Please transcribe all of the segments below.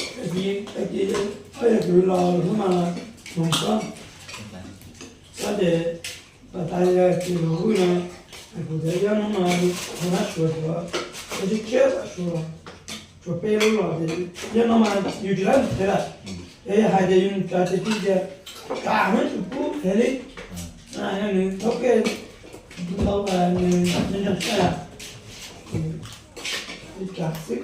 Ces, ces, ces, koj yog tus los hnub mas los hmoov txob, txob ces, pas tas yog tus los hwj no, kuv tias yog hnub no, hnub no suav, suav, tshiab tshiab suav, suav peb lub los ces, yog no mas yus tsis laib mus tsev lawm. Es yog hais tias yus mus tsev ces tsis tias, tsav heev tsis pub qhev li. Nws thaub kej ntau, nws ntseeg siab, li tsav xwb.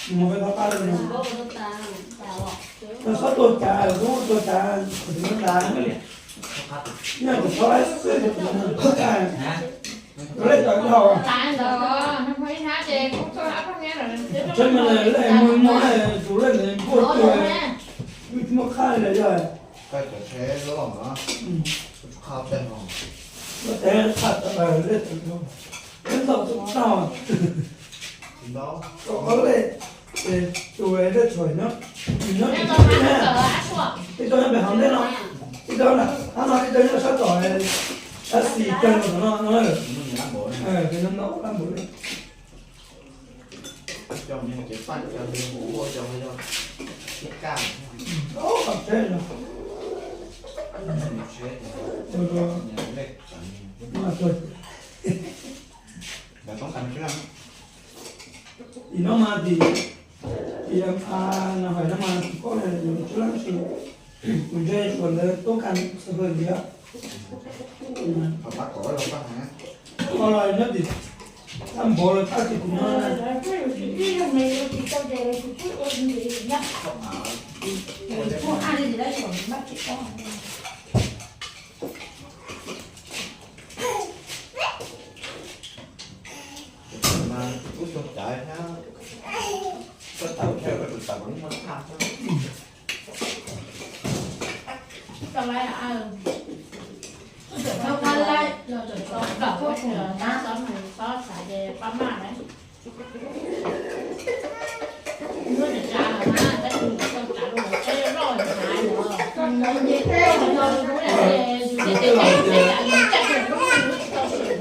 Mus peb thaub qab, tau xob tua cas, tau tua cas, kuv tus nab tas, yog tus xob laib xwb, tus nab tas, tus lej tawm dhau. Tsheb mas lej mus muag, tus lej ntawd npuaj tuag, wb tsis muaj qhab li yog. Muab tes qhab tawm lej tawm dhau, peb ntau tus tau, tau qhov lej, ces tus lej tshua nyob, nyob tsis tau, tej tau nyob pem hauv ntej no, tej tau hab no, tej tau nyob sab tom, sab xis kawg no no, ces no ntau lab npaum li. Tim no mas tim, tim no hais no mas tim koj tsis laib tab sis kuv ntse suav ntawd tub kas xwb hawj tias, qhov los nyob tim thaj npaum los txaj tim kuv no. Ub, tau caiv thiab, koj tawm thiab koj tus tawm mas muaj thaj xwb. Tau lawm, tau lawm, tau lawm, tau lawm, tau lawm, tau lawm, tau lawm.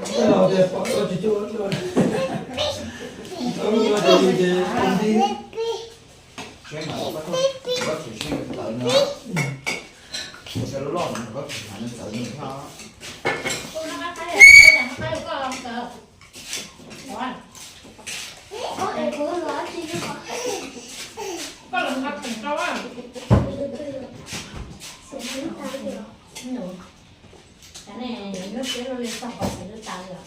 Tsis laus ces pom tau tsis cuag, tau ces yus ces ua ntij. Seb mas koj txhob, koj tsis seb tawv no, ua cov loj loj mas koj tsis hnav nws txawv nws thiab. Koj los nqa khoom rau. Cov nej nyob siab luaj li txog qhov xwm lub taw yom.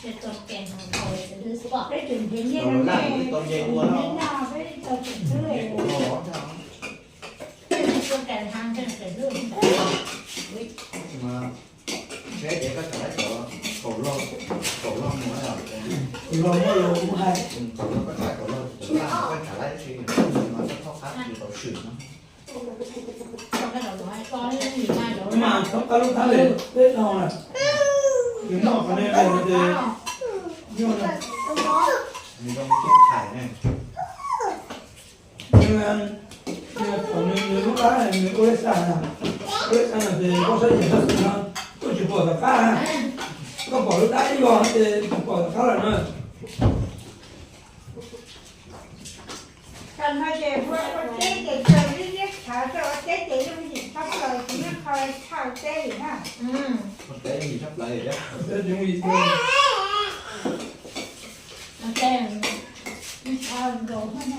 Ces tau kev hnav tau xwb xwb pom. Peb tseem nce nyiaj no, peb tau nce ua no, peb tau tseem xwb. Ua ntag. Peb tau kev hnav ntshe kev lwj. Tsis mas, seb ces koj txawm laib cov kaum log, kaum log mus los, kaum log muaj lus mus hais, kaum log koj txawm laib kaum log txawm laj koj txawm laib tab sis mas koj txhob qab tsis tau swm no. Mas txhob qab lub thab li peb dhau na. Yus noj qhov ne ces yog na. Nws zoo li tub thais ne. Nws, nws thaum nws, nws lub qab nws ua lej xaj na, ua lej xaj na ces koj saib yam xwb no, koj tsis pom tom qab na. Koj pom lub qab ib vog ces tsis pom tom qab lawm na. Tam no ces ua teb ces txawm li liab tshav txawm ua teb ces yooj yim tshaj plaws, tsis muaj qhov tshaj teb li na. Ua teb yooj yim tshaj plaws thiab.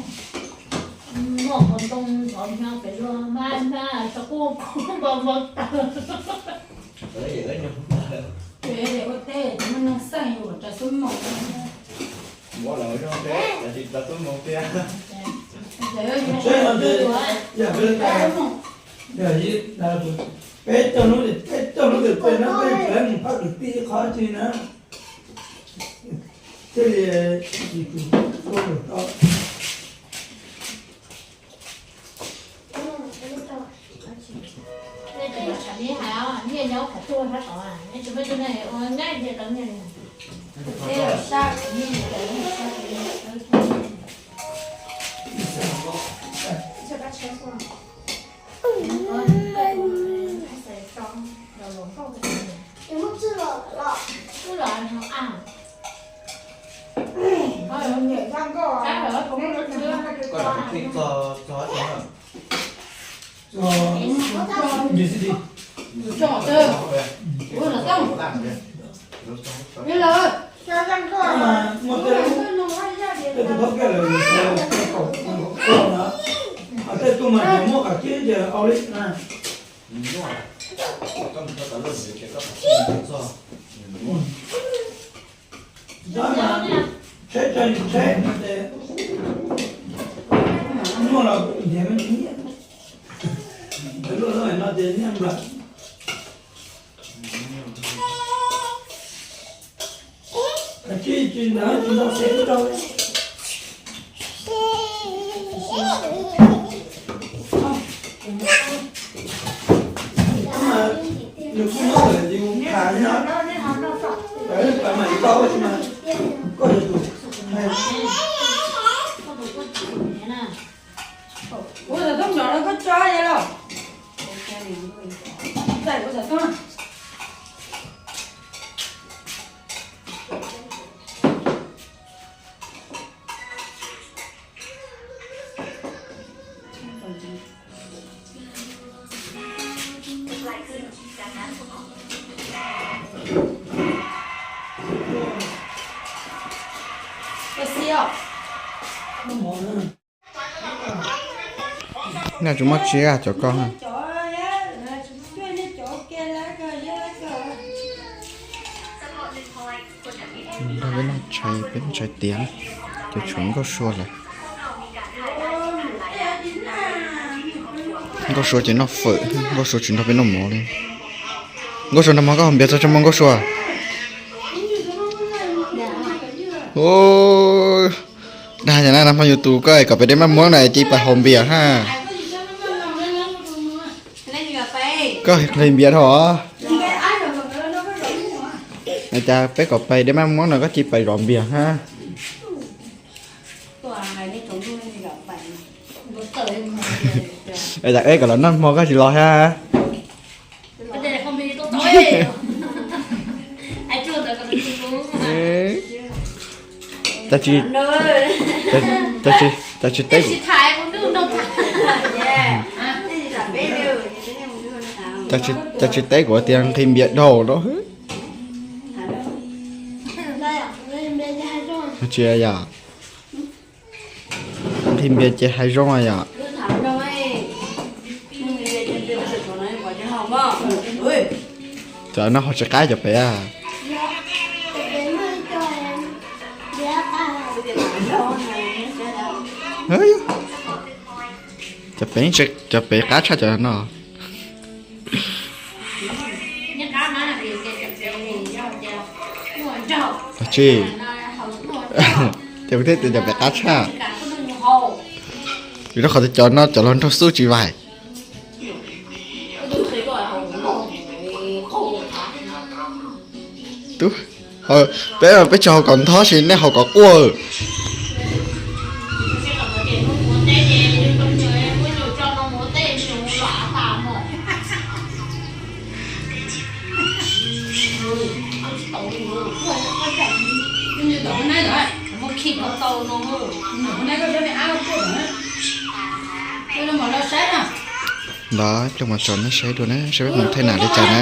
Muaj qhov ntoo ntxhov nyob pem luag mas mas tsaus kuj npau npau taws. Ua teb ces muaj nyoog xeej yuav ua tsav xub moos. Ua lawv nyoog teb tsis tsav xub moos tiag. Tsheb no ces yam li, yam li peb coj lub, peb coj lub twm peb no peb tseem mus phaj kwv tij ib qho tsis na. Thiaj li tsis tus tuaj lawm tau. Nej tsis mas tsam neb hais os, nyiaj nyob qhov tuaj sab tod, nej tsis muaj tus neeg ua nyob ntiag tau nyiaj li. Tej sab nyiaj li, sab nyiaj li. Tej tus tub kiag lawm, tej tus mas muab qam kib ces au li na. Tab mas tsheb tsheb tsheb no ces muaj los ntiav me ntsis nyiaj. Luaj no ces nyiaj nplawm. Tsis tsis ntawd tsis ntau xev rau. Nws kuj nyob lawm ces mus tham li no. Pab mam li tau tsis mas koj yuav tus. Kuv txawm tuaj nrov no koj tso li los. Txais kuv txawm tuaj. Nej tsis muaj tsi cov ko. Nrog peb noj tshais, peb noj tshais tiav, ces tshuav Nkauj Sua lawm. Nkauj Sua ces noj fawm, Nkauj Sua tsis nrog peb noj mov li. Nkauj Sua nrog mov koj haus npias txog tso muaj Nkauj Sua. Dag, yog na, nag hmo yus tus koj kom pem dej maj muab na cia li pais haus npias ha. Koj nqhis npias dhau. Cas peb kom pais dej maj muab no koj cia li pais zov npias ha. Cas peb kom los noj hmo koj tsis los ha. Cas tsis teb, cas tsis teb kuv tias nqhis npias dhau no. Tsis yom. Nqhis npias ces hais zoo yom. Cov no ho tsis qab cov pem. Cov pem, cov pem qab tshaj cov no. Tsis, ces kuv thiaj tias cov pem qab tshaj. Vim rau qhov tias cov no cov los nraug xub tsis vaim. Tub, peb, peb tsis haus kom nthob ces nej haus kom quaj. Ntawd, ib pliag mam tso nej saib dua na, saib peb mus thaj nam li cas na.